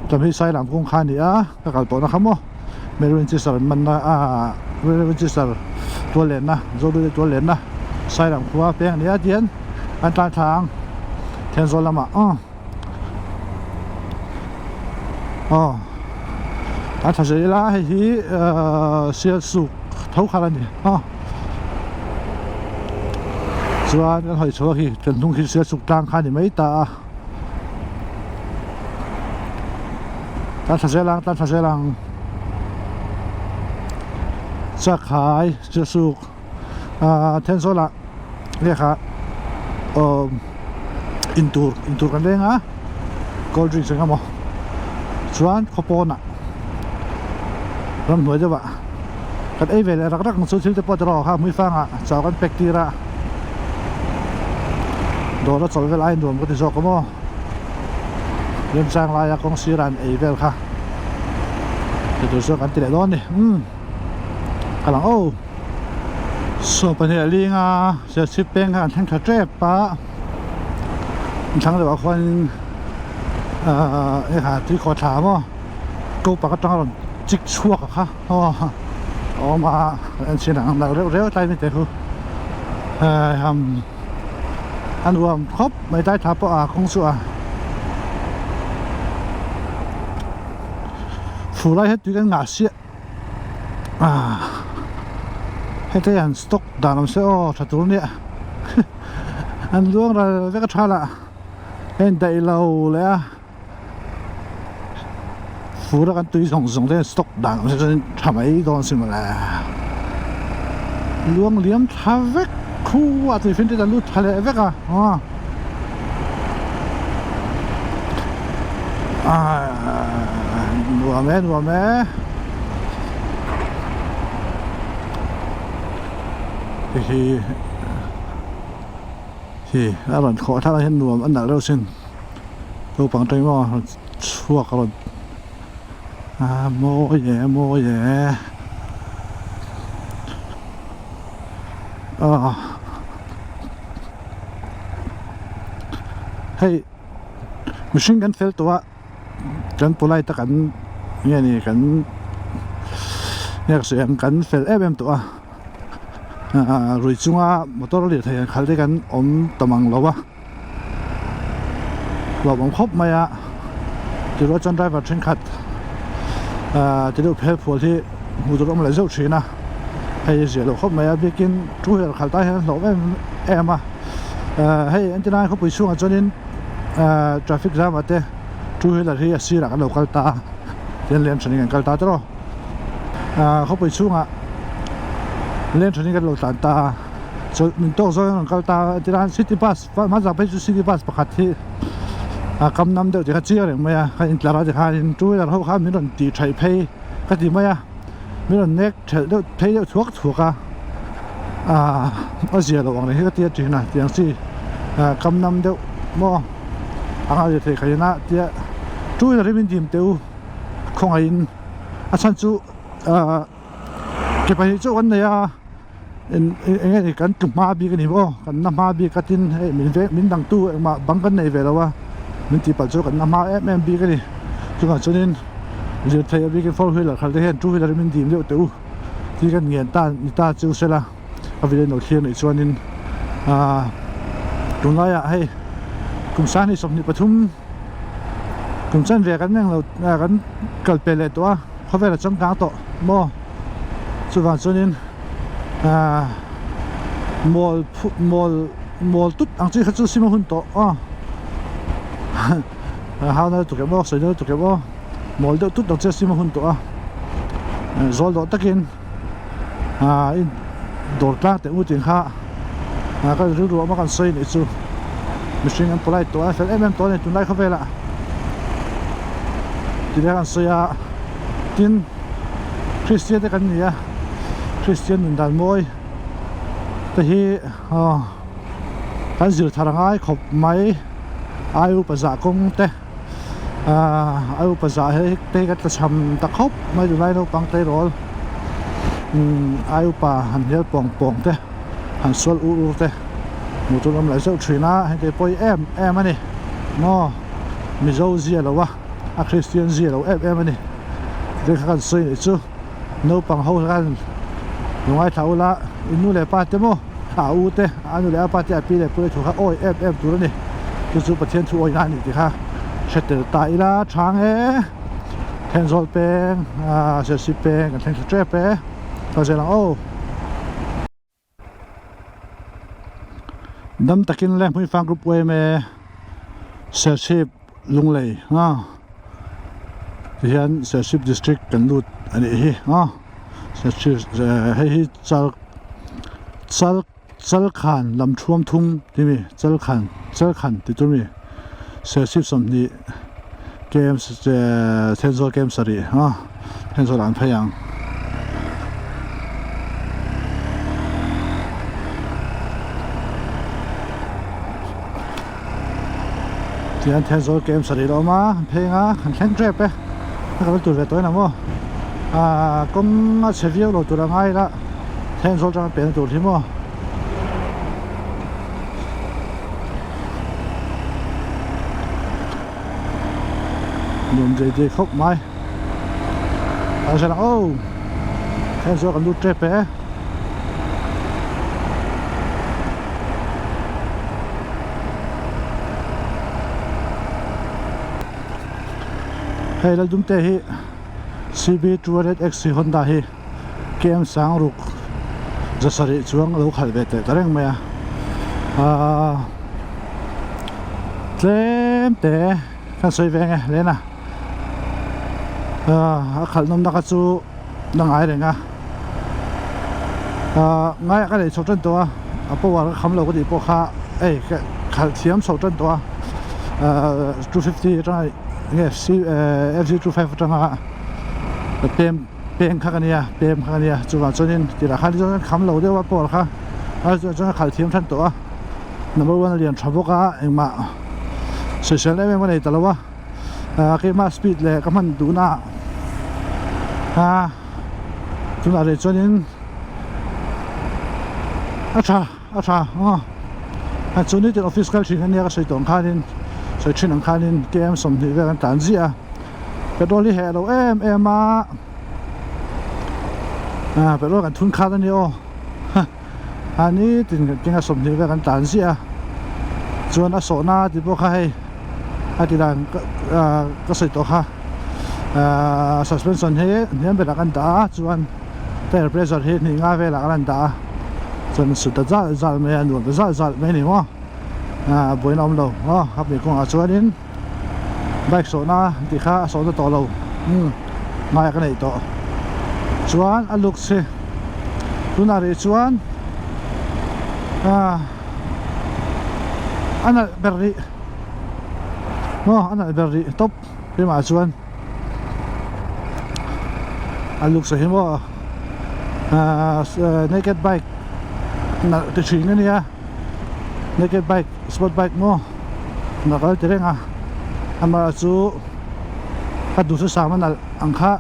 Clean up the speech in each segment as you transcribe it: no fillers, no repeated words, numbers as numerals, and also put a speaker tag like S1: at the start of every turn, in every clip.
S1: Tlawm hi Sailam kawng kha a ni a, ka kal tawhna kha maw Mary Winchester an manna ah Mary Winchester tual lenna Zodute tual lenna Sailam khua peng a ni a tihian an tlan thla ang Thenzawl lamah aw aw a tha zel ila hei hi ahh Sialsuk tho khat a ni aw chuan kan hawi chho a khi kan hnung khi Sialsuk tlang kha a ni mai ta a. Tan tha zel ang tan tha zel ang chakhai chusuk ah Thenzawl ah lehkha awm intur intur kan leng a cold drinks eng emaw chuan khawpawn ah ramhnuai deuh ah kan ei ve leh rak rak ang chu thil te pawh tiraw kha hmuifang ah chau kan pack tir a dawr a chawlh vel ai nuam ka ti zawk a maw remchang laia kawng sira an ei vel kha ti tur chuan kan ti leh dawn a ni umm ka lang aw saw pahnih a ling a serchhip peng kha an thleng tha tep a an thlang deuh ah khuanin ahh hei tui khawh thla maw ko pak atanga rawn chik chhuak a kha aw a awm a en chhin ang nalh reuh reuh tlai mite khu heihamm a nuam khawp mai tlai thla pawh a kawng chu a fur lai hian tui kan ngah siah ah heta hian stock dan awm se aw tha tur nia an luang ral vek a tha lah a indaih lo leh a. Fur a kan tui zawng zawng te stock dan awm se chuan tha mai dawn sin mawle luang liam tha vek khu a tui fin te an lut tha leh vek a aw nuam e nuam e hei hi a rawn khawh thlak ah hian nuam a nalh reuh sin. Naupang teng maw rawn chhuak a rawn a mawi e mawi e aw hei mihring kan fel tawh a kan polite a kan nge ni kan nge ka sawi ang kan fel em em tawh a ah rui chunga motor lirthei an khalh te kan awm ta mang lo a. Hlauhawm khawp mai a tirual chuan driver thenkhat ahh ti deuh phel phual hi hmuh tur a awm leh zeuh thin a hei a ziah loh khawp mai a biakin two wheeler khalh tan hian a hlauhawm em em a ahh hei entirna khawpui chhungah chuanin ahh traffic jam ah te two wheeler hi a sirah kan lo kal ta a tihian lem thenin kan kal ta tawrh a ahh khawpui chhungah lem thenin kan lo tlan ta a. Chawlh min tawk zawng in rawn kal ta a tilai city bus hmasa phei chu city bus pakhat hi a kam nam deuh tih kha chiang reng mai a ka intlar a tikhanin two wheeler ho khan min rawn tih theih phei ka ti mai a min rawn nek thelh deuh phei deuh thuak thuak a ah a zia loh ang reng hi ka ti a thin a tiang chi ah kam nam deuh maw a nghal thei kha ina tia two wheeler hi min dim teh u khawngaihin a chhan chu ah. Ke pahnih chauh kan nei a eng eng nge kan tlu hma bik a ni maw kan na hma bik a tin hei min veng min dang tu engmah bang kan nei ve lo a min tih palh chu kan na hma em em bik a ni chuvang chuanin lirthei a bikin four wheeler khalh te hian two wheeler hi min dim deuh teh u tih kan ngen ta ni ta chu sela a video no thlir nih chuanin ah tunlaiah hei kum 20 23 kum chanve kan englo kan kal pe leh tawh a. Khawvel a changkang tawh maw chuvang chuanin ahh mawl phu mawl mawl tut ang chi kha chu sim a hun tawh aw hau na lutuk em aw sawi na lutuk em aw mawl deuh tut ang chi a sim a hun tawh a zawl dawh takin ahh in dawr tlang teh ngut in kha ah ka rilru awm a kan sawi nih chu mihring an polite tawh a fel em em tawh a ni tunlai khawvelah tih kan sawi a tin Christian te kan ni a Christian nun dan mawi te hi aw kan zir thar a ngai khawp mai ai upa zah kawng te ahh ai upa zah hi te hi ka tla cham ta khawp mai tunlai naupang tleirawl umm ai upa han hel pawng pawng te han sual ur ur te hmuh tur awm leh zeuh thin a heng te pawh hi em em a ni maw mizo zia lo a. a Kristian zia lo em em a ni. Tih kha kan sawi nih chu naupang ho khan lo ngaithla ula i nu leh pa te maw a u te a nu leh a pa te a pi leh pu te thu kha awi em em tur a ni. Chu chu Pathian thu awina a nih tih kha hre tel ta ila chhang e. Thenzawl peng ah Serchhip peng kan thleng thla tep e ka zel ang aw. Dam takin le Hmuifang Group yma Serchhip Lunglei a tihian Serchhip District kan lut a nih hi a Serchhip hei hi chal chal Chalkhan lam thuam thung ti mi Chalkhan Chalkhan ti tur mi Serchhip 20 kem Thenzawl kem sarih a Thenzawl ah an phei ang. Tihian Thenzawl kem sarih la awm a an phei ang a an thleng tep e a kal tur ve tawh in ang aw ah kawng a chhe viau lo tur a ngai la Thenzawl atanga peng tur hi maw. Nuam dei dei khawp mai a zan aw Thenzawl kan lut tep e. Hei Laldumte hi CB 200 XC Honda hi KM sang ruk 700 chuang a lo khalh ve teh ta reng mai a ahh tlem te kan sawi ve ang e lena ahh a khalh nawm na kha chu la ngai reng a ahh ngaiah ka nei chho tan tawh a a power ka kham lo ka tih pawh kha hei ka khalh thiam chho tan tawh a ahh 250 atanga nge c fg 25 atanga pem peng kha ka nia pem kha ka nia chuvang chuanin tirah khan chuan kham lo deuh a power kha a chuan a khalh thiam than tawh a number one a lian tha bawk a engmah sawisel em em a nei ta lo a. ah keimah speed leh ka hman duhna ah tunah reh chuanin a tha a tha aw a chu nitin office kal thin ania ka sawi tawh ang khanin sawi thin ang khanin km 20 vel an tlan ziah a petrol hi heh lo em em a ah petrol kan thun khat ania aw a nitin kan keng a 20 vel kan tlan ziah a chuan a sawhna tih pawh kha hei a ti dan ka sawi tawh kha ahh suspension hi hniam berah kan dah a chuan tyre pressure hi hnih nga velah kan han dah a chuan a sut ta zal zal mai a nuam ta zal zal mai a ni maw ahh buaina a awm lo aw a hmeh kawngah chuanin bike sawhna tih kha a sawhna tawh lo umm ngaiah ka neih tawh chuan a looks hi tunah rih chuan ahh a nalh ber rih maw a nalh ber rih tawp hlimah chuan a looks ah hi maw ahh naked bike nalh ti thin a nia naked bike sport bike maw nalh ka lo ti reng a amaherawh chu ka duhthusam a nalh ang kha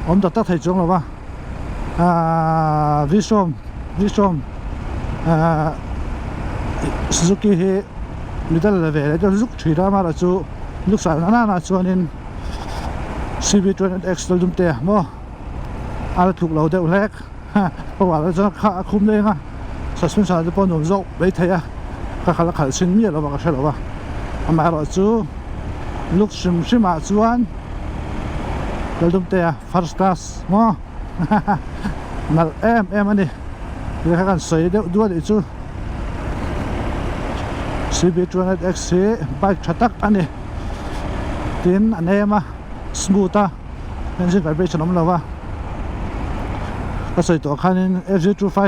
S1: awm tak tak thei chuang lo va. Ahh V-Strom V-Strom ahh Suzuki hi middle la ve leh deuh zuk thin a amaherawh chu looks ah nana nana chuanin CV200X dal dum te maw a la tluk lo deuh hlek power ah chuan kha a khum leng a suspension ah te pawh nuam zawk mai thei a ka khalh a khalh chhin miah lo a ka hre lo a amaherawh chu looks hrim hrim ah chuan dal dum te a first class. Maw nalh em em a ni tih kha kan sawi deuh duah anih chu CB200X hi bike tha tak a ni tin a nem a smooth a engine vibration awm lo a ka sawi tawh khanin FZ25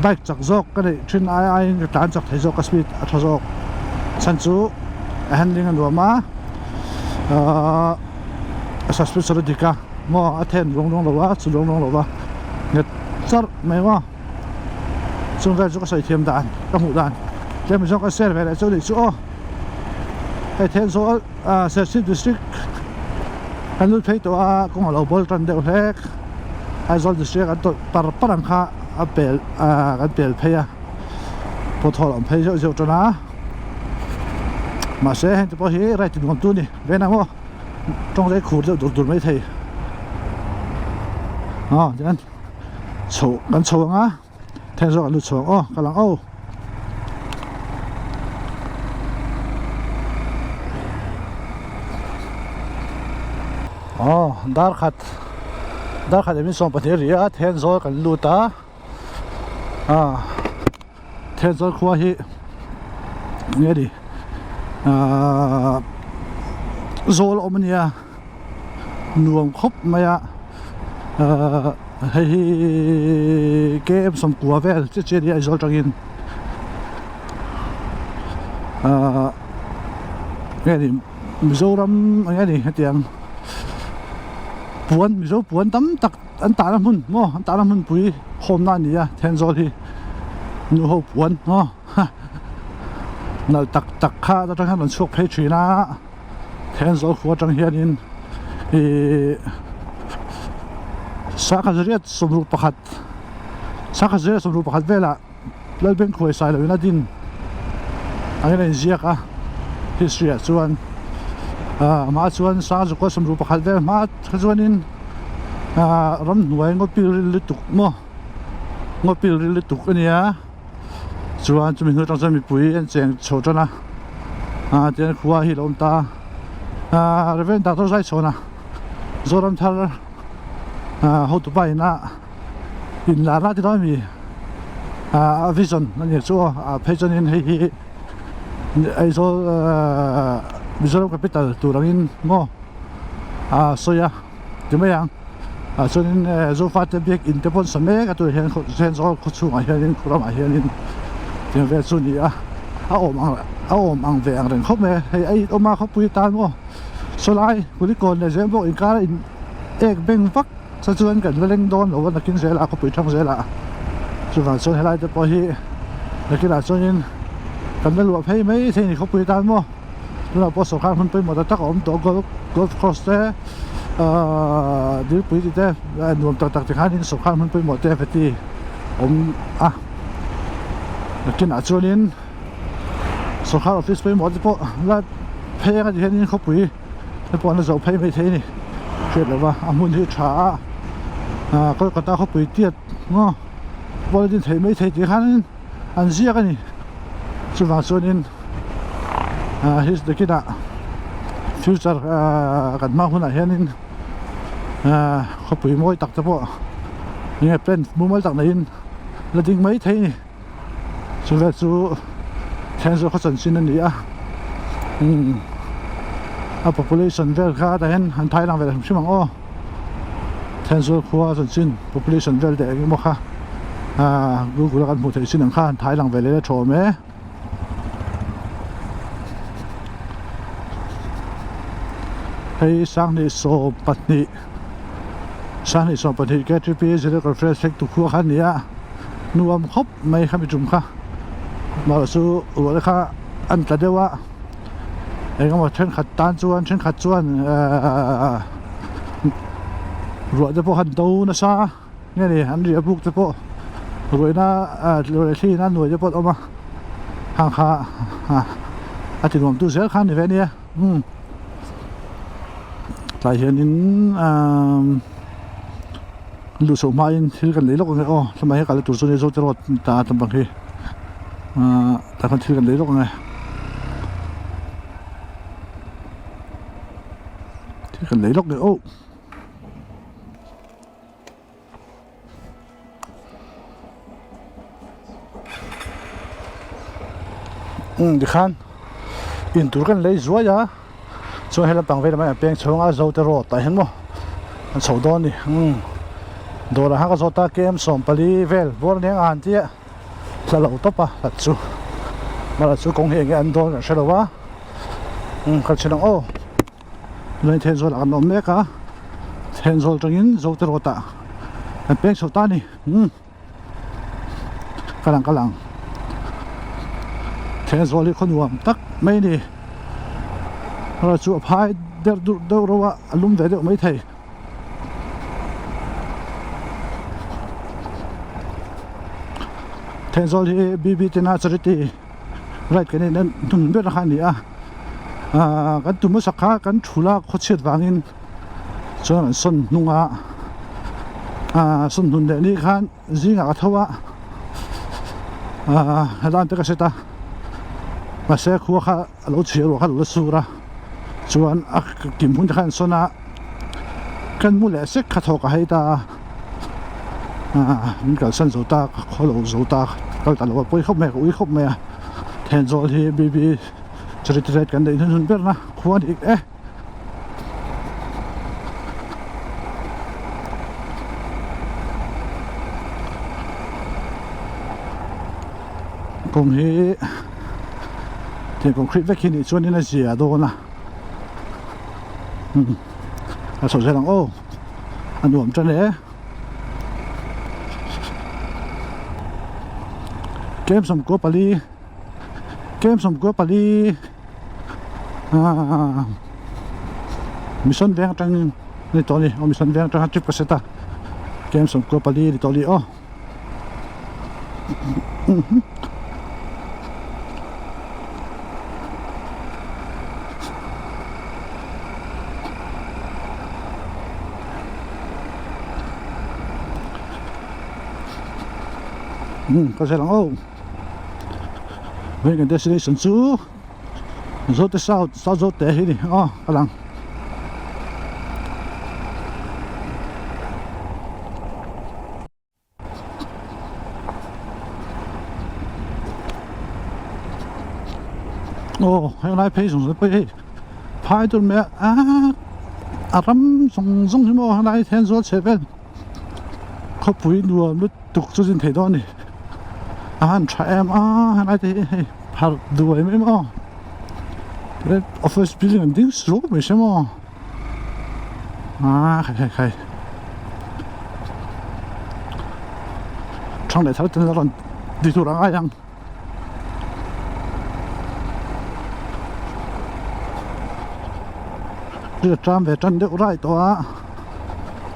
S1: bike chak zawk ka neih thin ai aiin ka tlan chak thei zawk ka speed a tha zawk chhan chu a handling a nuam a ahh a suspension a dik a maw a then ruang ruang lo a chu ruang ruang lo va nghet charh mai maw chung vel chu ka sawi thiam dan ka hmuh dan tlem zawk ka share ve leh chu anih chu aw hei Thenzawl ah Serchhip district kan lut phei tawh a kawng a lo bawl tan deuh hlek. Aizawl district an tawlh par par ang kha a pel ah kan pel phei a pothole a awm phei zeuh zeuh tan a mahse heng te pawh hi right nuam tu a ni ve nang aw. tawng te khur deuh dur dur mai thei aw tichuan chho kan chho ang a Thenzawl kan lut chho ang aw kal ang aw. Aw dar khat dar khat engin 12 a ri a Thenzawl kan lut a ah Thenzawl khua hi enge ni ahh zawl a awm a nia nuam khawp mai a ahh hei hi km 90 vel chiah chiah a nia Aizawl atangin ahh nge ni Mizoram eng nge ni hetiang puan Mizo puan tam tak an tahna hmun maw an tahna hmunpui khawmna a ni a Thenzawl hi nu ho puan maw nalh tak tak kha atang hian an chhuak phei thin a. Thenzawl khua atang hianin ihh sangha zariat 61 sangha zariat 61 velah Lalbeng khuai sai loin a din angin a inziak a history ah chuan ah amah chuan sangha zakua 61 vel hma kha chuanin ah ramhnuai ngaw pil lutuk maw ngaw pil lutuk a nia. Chuan chumi hnu atang chuan mipui an cheng chho tan a ah tihian khua hi a lo awm ta a ah Reverend Doctor Zaichhawna Zoram thar ah hotu pa ina inlar na ti dawn ami ah a vision a ni chu aw ah phei chuanin hei hi Aizawl ah Mizoram capital tur angin maw ah sawi a. Ti mai ang ah chuanin eh Zofate biakinn te pawh an sa mek a tunah hian Thenzawl khaw chhungah hianin khaw ramah hianin tiang vel chu a ni a a awm ang a awm ang ve ang reng khawp mai a hei a in awm a khawpui tan maw sawlai kulikawn leh zel bawk inkar a in ek beng vak sa chuan kan la leng dawn lo a nakin zelah khawpui thang zelah chuvang chuan helai te pawh hi nakinah chuanin kan la luah phei mai thei a ni khawpui tan maw. Tunah pawh sawrkar hmun pawimawh tak tak a awm tawh a golf course te ahh dilpui tih te nuam tak tak te khanin sawrkar hmun pawimawh te veti awm a nakinah chuanin sawrkar office pawimawh te pawh la phei anga ti hianin khawpui te pawh an la zawh phei maithei a ni hriat loh va a hmun hi a tha a ahh Kolkata khawpui tiat maw pawh a din theih maithei tih khanin an ziak a ni chuvang chuanin. ah his nakinah future ah kan hma hunah hianin ah khawpui mawi tak te pawh enge plan mumal tak neiin la ding mai thei a ni chu vel chu Thenzawl khaw chanchin a ni a umm a population vel kha tah hian an thai lang ve hrim hrim ang aw Thenzawl khua chanchin population vel te eng emaw kha ah google a kan hmuh theih chin ang kha an thai lang ve leh la tha awm e. Hei 2012 2012 KTP General Conference thleng tu khua kha a ni a nuam khawp mai khami tum kha amaherawhchu ruah te kha an tla deuh a engemaw thenkhat tan chuan thenkhat chuan ehh ruah te pawh han do nasa a. Nge ni an riah buk te pawh ruihna ah ruih thliin a nuai te pawh an awm a hang kha ah a ti nuam tu zel kha a ni ve ania umm tlai hianin ahh luh chhoh hmain thil kan lei lawk ang e aw hlamah hian kalna tur chu a nia zote road ta a tam ang hi ahh tah khan thil kan lei lawk ang e thil kan lei lawk ang e aw. Umm tikhan in tur kan lei zuai a chuan he lampang vei lamah hian peng chhung a zote road tah hian maw an chho dawn a ni umm dawrah khan ka zawt a km 14 vel bawr aniang a han tia hla lo tawp a hlat chu mahla chu kawng hi eng nge an dawn kan hre lo a umm kal chhin ang aw. Tunlai Thenzawl ah kan awm mek a Thenzawl atangin Zote road ah kan peng chho ta a ni umm kal ang kal ang Thenzawl hi khaw nuam tak mai a ni erawh chu a phai deuh deuh deuh reuh a a lum ve deuh maithei. Thenzawl hi B B tena charity ride kan en hnun ber kha a ni a. Ahh kan tum hmasa kha kan thul a khawchhiat vangin chuan an sawn hnung a ahh sawn hnun leh ni khan zingah ka tho a ahh helai te ka set a mahse khua kha a lo chhiar ruah kha a lo la sur a chuan a kim hun te kha an sawn a kan mu leh sek kha thawk a hei ta a ahh min kalsan zo ta ka khaw lo zo ta kal ta lo a pawi khawp mai a ka ui khawp mai a Thenzawl hi B B charity ride kan neih hnun ber na khua a ni e. Kawng hi thing concrete vek hi nih chuanin a zia dawn a a chho zel ang aw a nuam tan e. Kem 14 kem 14 aaa mission veng atangin a ni tawh a ni aw mission veng atanga trip ka set a kem 14 a ni tawh a ni aw. Ka hre lang aw veng kan destination chu Zote south south Zote hi ni aw ka lang. Aw helai phei zawng zawng pawh hi phai tur mai a a ram zawng zawng hi maw helai hian zual chhe vel khawpui nuam lutuk chu zin thei dawn a ni a han tha em a helai te hi hei pharh duai mai maw office building an ding suau mai se maw. A khai khai khai thang leh thar ten a rawn ti tur ang ai ang ri tram ve tan deuh rai tawh a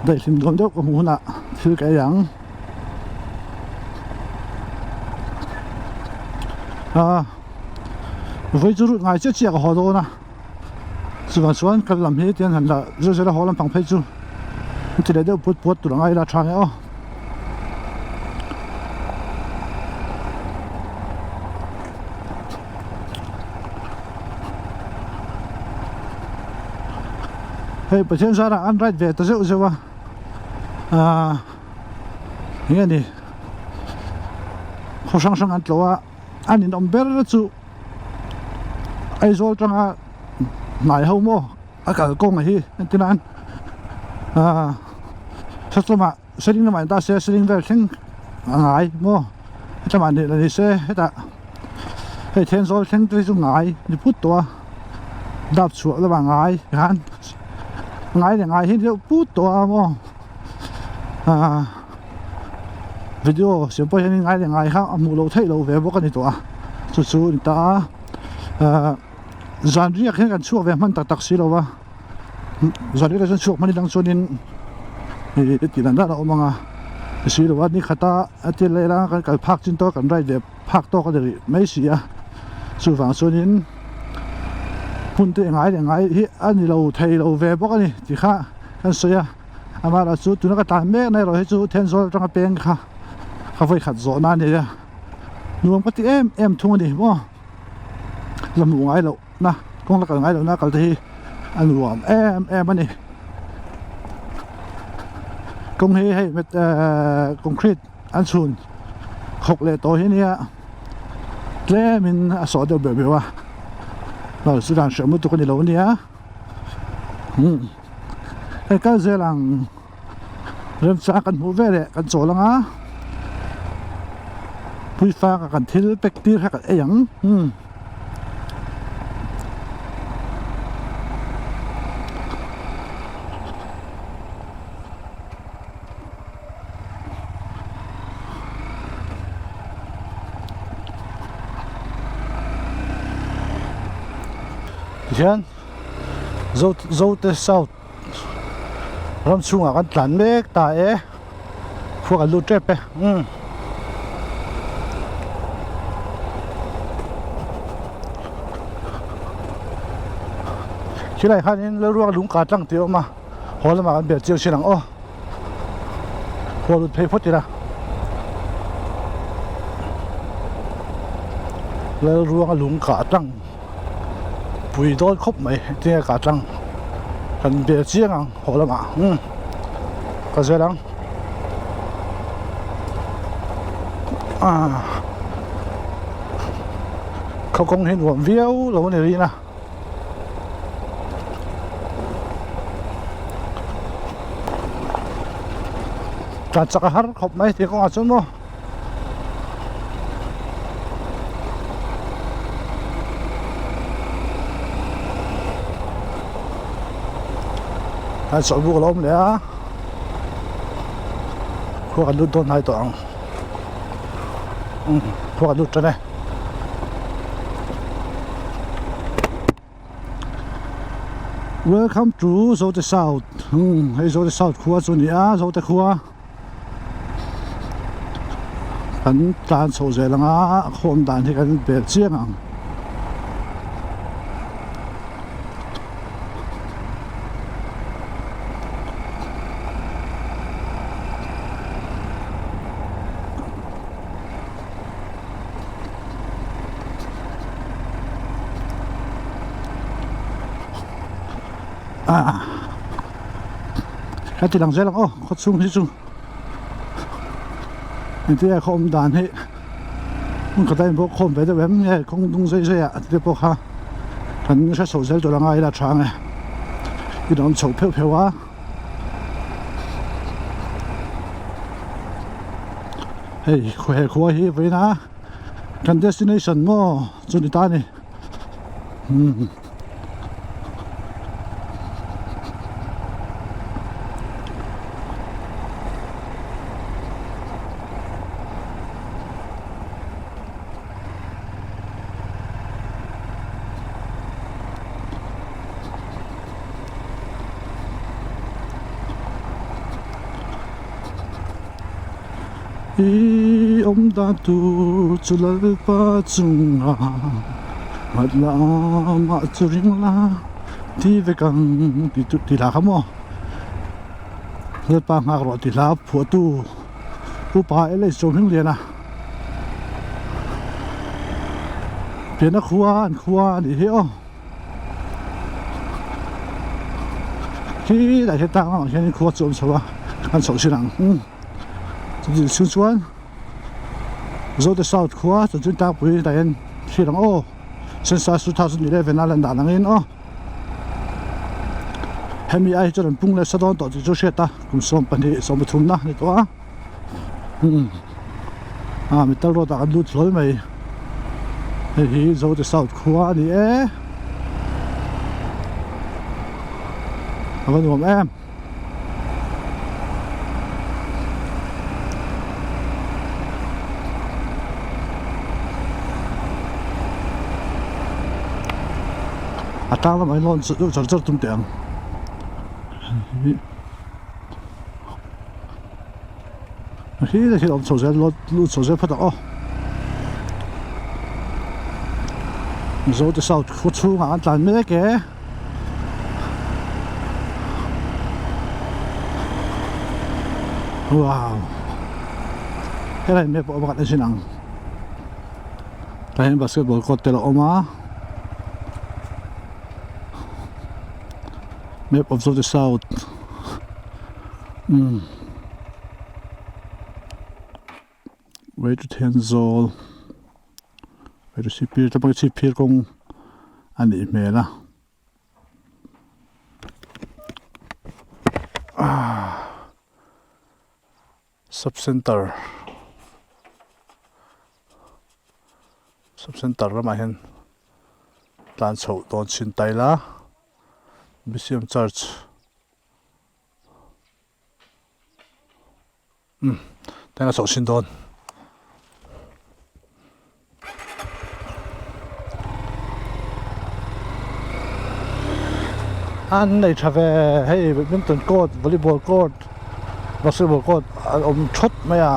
S1: daihlim dawn deuh ka hmuh hunah thil ka ei ang a vawi chu rut ngai chiah chiah ka haw dawn a. Chuvang chuan kal lam hi tian han lah zir zir a haw lampang phei chu an ti leh deuh put puat tur ang a ila tha nge aw. Hei Pathian zarah an ride ve ta zeuh zeuh a aaa eng nge ni khaw hrang hrang an tlawh a an inawm ber chu. Aizawl tanga hnai ho maw a kal kawng a hi entir nan aaa sawtlawmah seling lamah in ta se seling vel thleng a ngai maw hetlama nih la ni se hetah hei Thenzawl thleng te hi chu ngai ni phut tawh a dap chhuah lamah ngai tikhan ngai leh ngai hi deuh put tawh a maw aaa video siam pawh hianin ngai leh ngai kha a hmuh loh theih loh ve bawk a ni tawh a chu chu a ni ta a ahh zan riak hian kan chhuak ve hman tak tak si lo va zan riak ah chuan chhuak hman ilang chuanin ih tih dan dan a awm ang a ti si lo a ni khat a a ti leh la kan kal phak chin tawk kan ride ve phak tawk a ni rih mai si a chuvang chuanin hmun te ngai leh ngai hi a ni lo thei lo ve bawk a ni tih kha kan sawi a. Amaherawh chu tuna ka tlan mek na erawh hi chu Thenzawl atanga peng kha ka vawi khat zawhna a ni a, nuam ka ti em em thung a ni maw la hmuh ngai loh na kawng la kal ngai loh na kal te hi a nuam em em a ni. Kawng hi hei ehh concrete an chhun khawk leh tawh hi ania tlemin a sawh deuh beuh beuh a, chu dan hriat lutuk a ni lo a nia. Hei kal zel ang remchang kan hmuh veleh kan chawl ang a puifang a kan thil pack tir kha kan ei ang umm. Tihian. Zote South ram chhungah kan tlan mek ta e khua kan lut tep e umm. Khilai khanin Lalruang lung kah tlang tih a awm a, haw lamah kan bel chiang chin ang aw. Khual lut phei phawt ila. Lalruanga lung kah tlang pui dawn khawp mai engtin nge kah tlang kan bel chiang ang haw lamah umm ka zel ang ah khaw kawng hi nuam viau lo a ni rih na. Tlan chak a har khawp mai tih kawngah chuan maw tlan chawlh buk a lo awm leh a khua kan lut dawn hnai tawh ang umm khua kan lut tan e. Welcome to Zote South umm hei Zote South khua chu a ni a Zote khua kan tlan chho zel ang a a khawm dan hi kan bel chiang ang. Ka ti lang zel ang aw khaw chhung hi chu engtin nge khaw awm dan hi hmun khat a inbawk khawm ve deuh em nge kawng dung zai zai ah te pawh kha kan hre chho zel tur anga ila tha ang e in awm chho pheuh pheuh a. Hei he khua hi vawiin a kan destination maw chu ni ta a ni umm. I awm dan tur chu Lalpa chunga nghat lamah chu ring la ti vek ang tih chu tih hla kha maw Lalpa nghak rawh tih hla phuahtu upa LH Chauhmingliana pianna khua an khua a nih hi aw. Khi lai hi tlang lamah hianin khua chu a awm chho a kan chhoh chin ang chuti chhung chuan Zote South khua chanchin tlangpui dah hian thlir ang aw census 2011 a lan dan angin aw hemi ai hi chuan an pung leh sa dawn tawh tih chu hriat a kum 12 13 na a ni tawh a umm ah metal road ah kan lut hlawl mai hei hi Zote South khua a ni e a va nuam em. A tang lamah hian lawn deuh char char tum teh ang. Hi te hi awm chho zel lut lut chho zel phawt ang aw Mizo te south khaw chhungah an tlan mek e wow helai map pawh pakhat a zin ang tah hian basketball court te a lo awm a map of zote south umm way to Thenzawl way to Sihphir te pawh hi Sihphir kawng a nih hmel a ah sub center sub center lamah hian tlan chhoh dawn chhin ta ila B_C_M church. Umm teng a chhoh chhin dawn. An nei tha ve hei badminton court volleyball court basketball court a awm thawt mai a.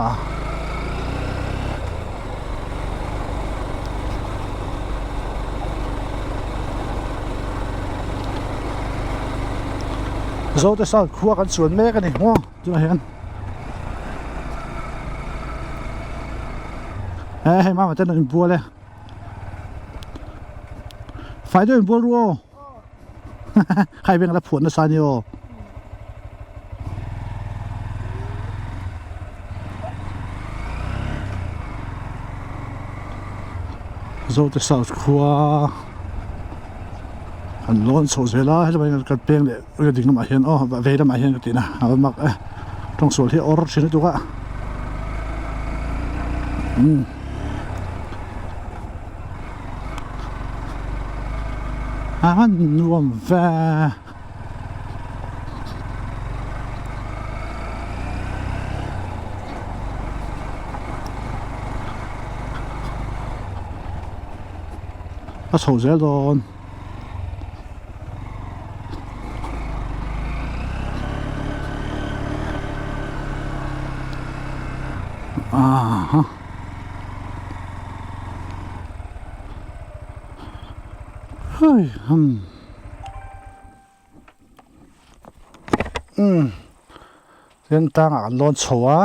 S1: Zote South khua kan chuan mek a ni maw tunah hian e hei mama ten an inbual e fai deuh inbual ru aw khai veng la phuah nasa a ni aw. Zote South khua an lawn chho zel a helai ah kan peng leh ria ding lamah hian aw vei lamah hian ka tih na a va mak e tawngsual hi a awr thin lutuk a umm. A nuam ve. A chho zel dawn. Aha. Hei hum. Umm tin tlangah kan lawn chho a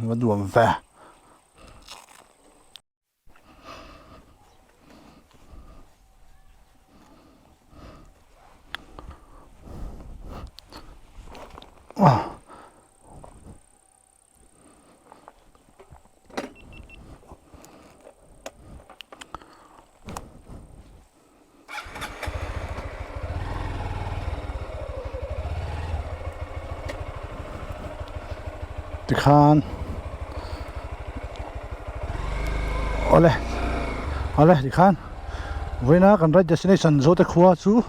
S1: va nuam ve. Tikhan awle awle tikhan vawiina kan right destination Zote khua chu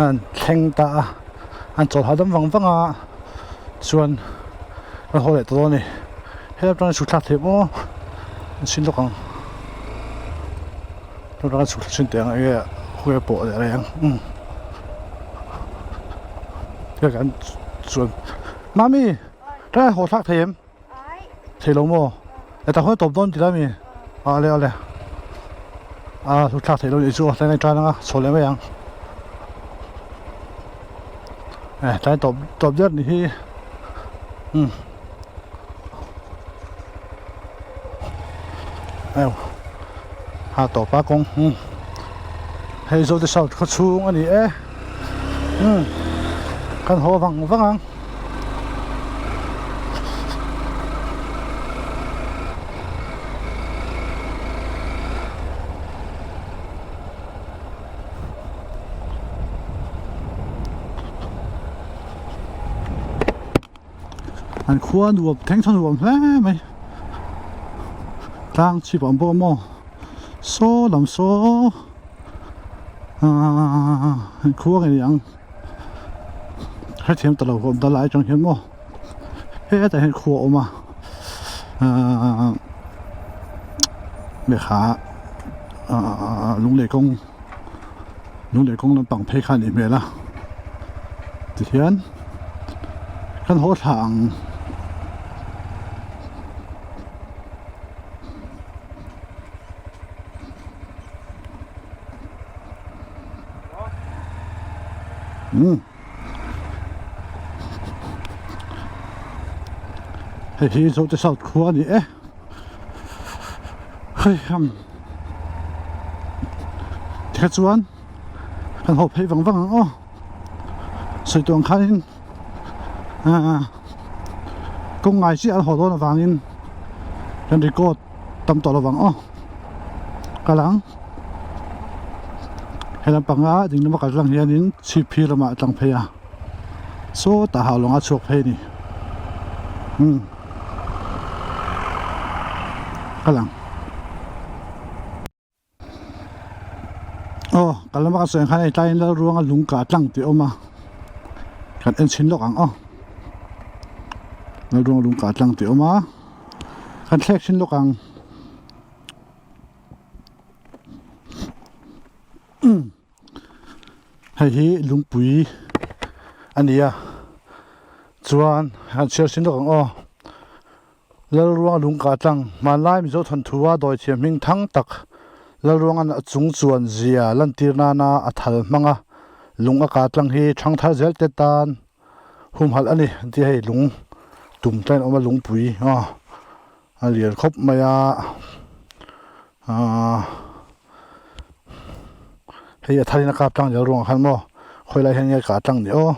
S1: an thleng ta a an chawl hahdam vang vang a chuan kan haw leh ta dawn a ni helai atangin chhuk thlak theih maw an chhin lawk ang tuna kan chhuk thla chhin teh ang enge khawnge pawh leh reng umm hei kan chuan mami tlai haw thlak thei em thei lo maw heta khawn a tawp dawn ti la mi a le a le a chhuk thlak theih loh nih chu tlai ngai tan anga chho leh mai ang eh tlai tawp tawp der ni hi umm a tawp a kawng umm hei Zote South khaw chhung a ni e umm kan haw vang vang ang. An khua nuam thleng thaw nuam hle mai tlang chhip ang bawk a maw saw lam saw ahh an khua ngei ni ang hrethiam ta lo awm ta lai atang hian maw hetah hian khua a awm a ahh lehkha ahh lunglei kawng lunglei kawng lampang phei kha a nih hmel a tihian kan haw thla ang. Umm hei hi Zote South khua a ni e hei ham tikha chuan kan haw phei vang vang ang aw sawi tur ang khanin ah kawng ngai chiah an haw dawn avangin kan record tam tawh lovang aw kal ang he lampanga ding lama kal tlang hianin chhip phir lamah a tlang phei a sawtah hau lawng a chhuak phei a ni umm kal ang. Aw kan lama kan sawi ang khan hei tlaiin Lalruanga lung kah tlang tih a awm a kan en chhin lawk ang aw Lalruanga lung kah tlang tih a awm a kan thlek chhin lawk ang hei hi lungpui a ni a chuan kan chhiar chhin lawk ang aw. Lalruang lungkah tlang hmanlai Mizo thawnthu a dawithiam hming thang tak Lalruanga'n a chung chuan zia lantir nana a thal hmang a, lung a kah tlang hi thangthar zel te tan humhalh a ni an ti a, hei lung tum tlain a awm a lungpui aw a lian khawp mai a aaa hei a thalin a kap tlang Lalruanga khan maw khawi lai hian nge a kah tlang ni aw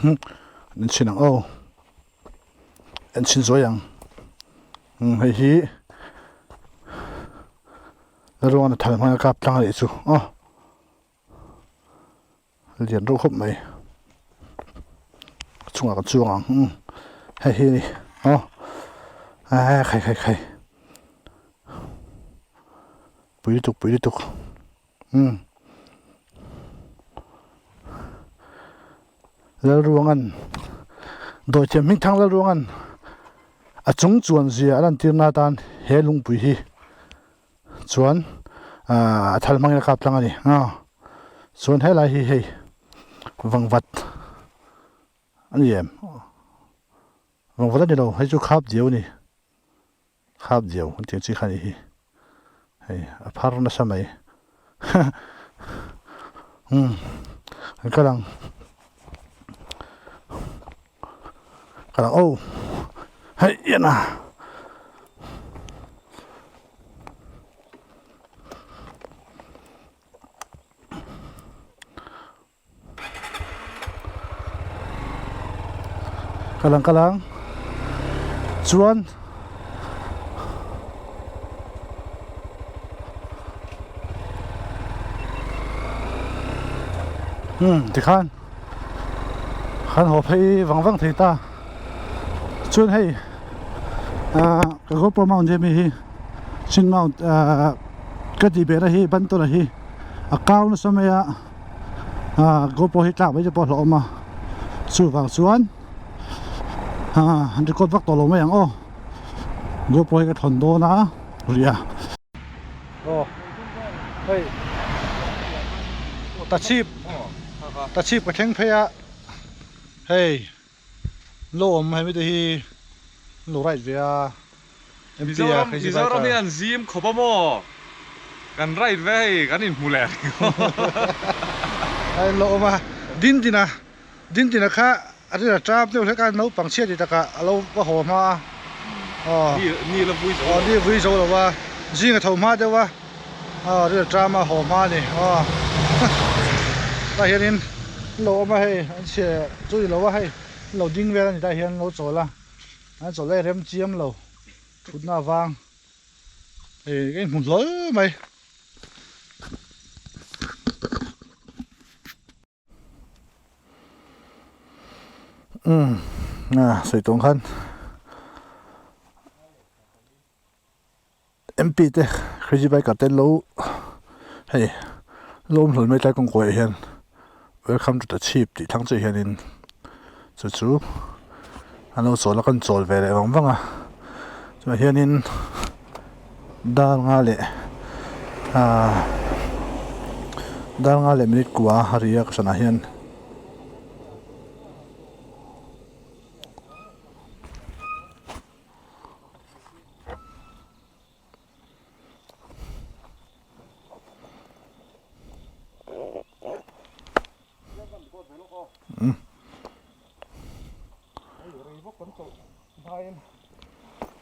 S1: hmm an chhin ang aw. En chhin zuai ang umm hei hi ruang a thal hmanga kap tlang a nih chu aw lian reuh khawp mai a chungah kan chuang ang umm hei hi a ni aw aaa khai khai khai pui lutuk pui lutuk umm Lalruanga'n dawithiam hmingthang Lalruanga'n a chung chuan zia a lantirna atan he lungpui hi chuan ahh a thal hmangin a kap tlang a ni a chuan helai hi hei vangvat a ni em vangvat a ni lo hei chu khap diau a ni. Khap diau an tih ang chi kha a nih hi hei a phar nasa mai umm an kal ang kal ang aw hei ian a. Kal ang kal ang chuan umm tikhan kan haw phei vang vang thei ta chuan hei ahh ka GoPro mount hi ami hi chin mount ahh ka tih behna hi ban tawna hi a kau nasa mai a ah GoPro hi tlak mai te pawh a hlauhawm a chuvang chuan ah an record vak tawh lo mai ang aw GoPro hi ka thawn dawn a ria. Aw hei tachhip tachhip ka thleng phei a hei lo awm hemi te hi an lo ride ve a.
S2: Mizoram Mizoram hi an zim khawp a maw? Kan ride ve hei kan inhmu leh
S1: A in lo awm a, Dindina Dindina kha a rin a tap deuh hlek a, naupang chhiat ti takah a lo va haw hma a, aw
S2: Ni la vui zo lo
S1: aw ni vui zo lo a, zing a tho hma deuh a, aw rin a tram a haw hma a ni aw tah hianin an lo awm a hei an chhe chu ni lo a hei an lo ding vel a ni tah hian an lo chawl a. An chawlh lai rem chiam lo thutna avang hei ka inhmu hlawl mai. Umm a sawi tawng khan MP te crazy biker te lo hei lo awm hlawl mai tlai kawng kawiah hian welcome to the chhip tih thlang chiah hianin chu chu an lo chawl a kan chawl ve leh vang vang a chutah hianin dar nga leh ahh dar nga leh minute kua a ri a ka hranah hian.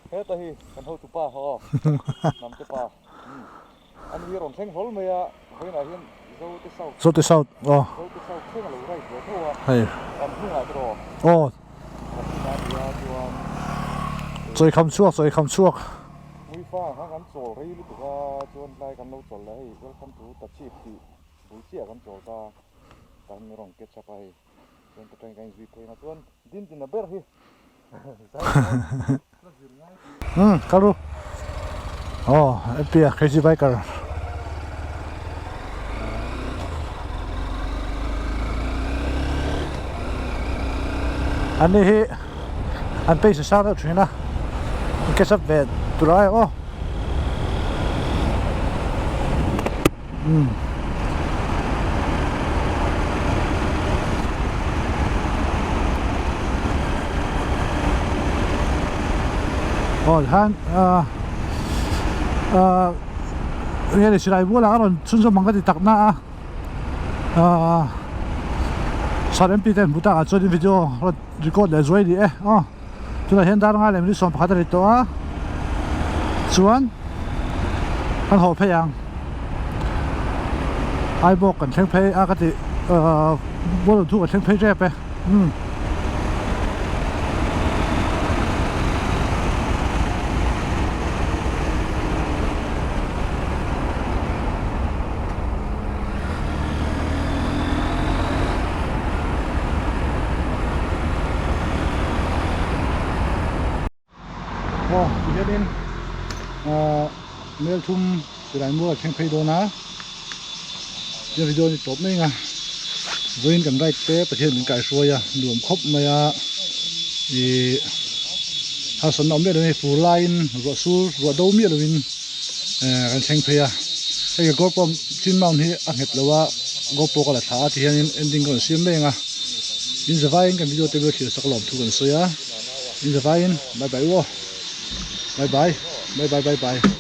S2: Heta hi kan hotu pa haw hnamte pa an hi rawn thleng hlawl mai a vawiinah hian Zote South
S1: Zote South aw
S2: Zote South thleng a lo right ve tho a
S1: hei
S2: kan hnungah te rawh
S1: aw
S2: kan hnungah a nia chuan
S1: Chawikham chhuak chawikham chhuak
S2: Muifa kha kan chawl rei lutuk a chuan tlai kan lo chawl leh hei welcome to Tachhip tih bul chiah kan chawl ta kan rawn catch up a hei chuan ka tangin kan inzui phei ang a chuan Dindina ber hi
S1: Umm kal ru aw MP a crazy biker an ni hi an pace a sang deuh thin a an catch up ve tur ai aw umm. Aw tikhan ahh ahh. Nge ni silai bualah a rawn chhunzawm ang ka ti tak na a ahh sir MP te an hmu takah chuan video rawn record leh zuai ni e aw tunah hian dar ngai leh minute 11 a ri tawh a chuan kan haw phei ang Aibawk kan thleng phei a ka tih ahh Bualun thu kan thleng phei tep e umm. Aw tihianin ahh Melthum silai mual a thleng phei dawn a he video ni tawp mai ang a vawiin kan ride te Pathian min kaihruai a nuam khawp mai a ihh harsatna awm miah lovin hei fur laiin ruah sur ruah do miah lovin ehh kan thleng phei a hei ka GoPro chin mount hi a nghet lo a GoPro ka la thla a tihianin ending ka rawn siam mai ang a in zavaiin kan video te vel thlir sak lawm thu kan sawi a in zavaiin bye bye u aw bye bye bye bye bye bye.